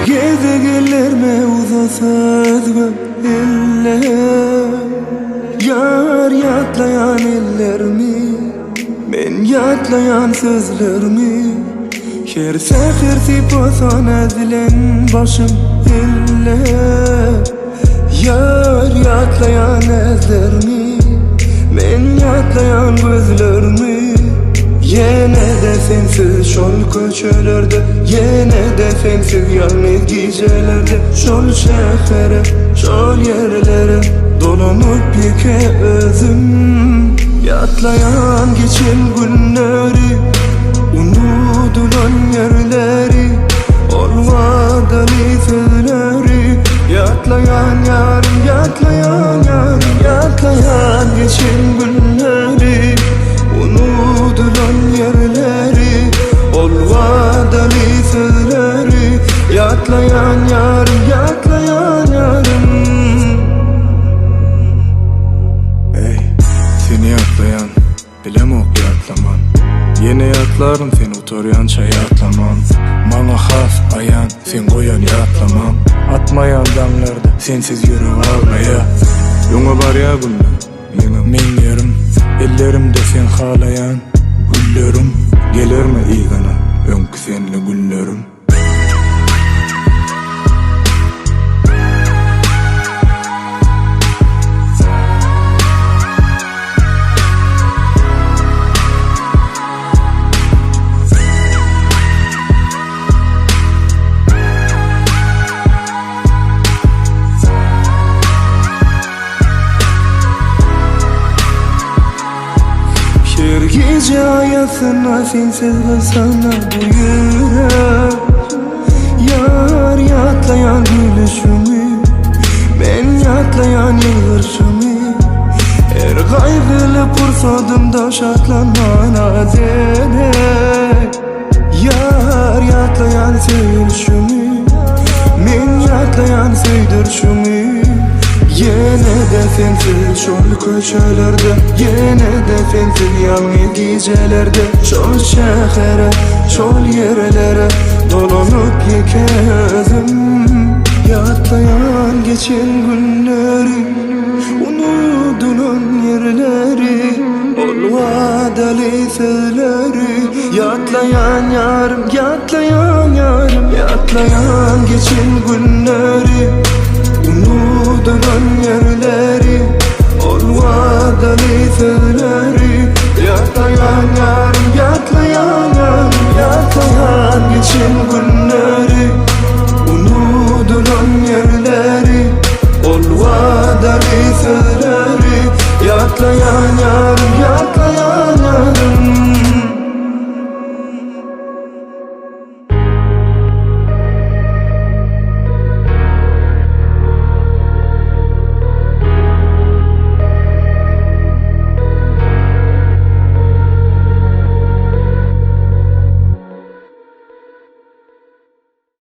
gezek ellerme uzasa özge eller Ýar ýatlaýan ellerimi Men ýatlaýan sözlerimi Her säher sypasa näzilen başym eller Ýar ýatlaýan näzlerimi Men ýatlaýan gözlerimi Ýene-de sensiz şol köçelerde Ýene-de sensiz ýalňyz gijelerde Şol şähere, şol ýerlere Dolanyp ýeke özüm Ýatlaýan geçen günleri Unudylan ýerleri Ol wadaly sözleri Ýatlaýan ýarym, ýatlaýan ýarym Ýatlaýan geçen günleri Unudylan ýerleri Ol wadaly sözleri Ýatlaýan ýarym, ýatlaýan ýarym Eý, seni ýatlaýan, bilemok ýatlaman Ýene ýatlaryn sen gutarýança ýatlaman Maňa has aýan seň goýan ýatlamaň Atmaýan daňlarda sensiz ýürek aglaýa Öňe barýa günler, ýeňen meň ýerim Ellerimde seň halaýan gülleriň Gelermi yzyna öňki senli günlerim. Her gije aýasyna sensiz gysana bu ýürek Ýar ýatlaýan gülüşiňi Men ýatlaýan ýylgyrşyňy Her gaýgyly pursadymda şatlanmana derek Ýar ýatlaýan söýülşiňi Men ýatlaýan söýdürşiňi Ýene-de sensiz şol köçelerde Ýene-de sensiz ýalňyz gijelerde Şol şähere, şol ýerlere Dolanyp ýeke özüm Ýatlaýan geçen günleri Unudylan ýerleri Ol wadaly sözleri Ýatlaýan ýarym, ýatlaýan ýarym Ýatlaýan geçen günleri Unudylan ýerleri Ol wadaly sözleri.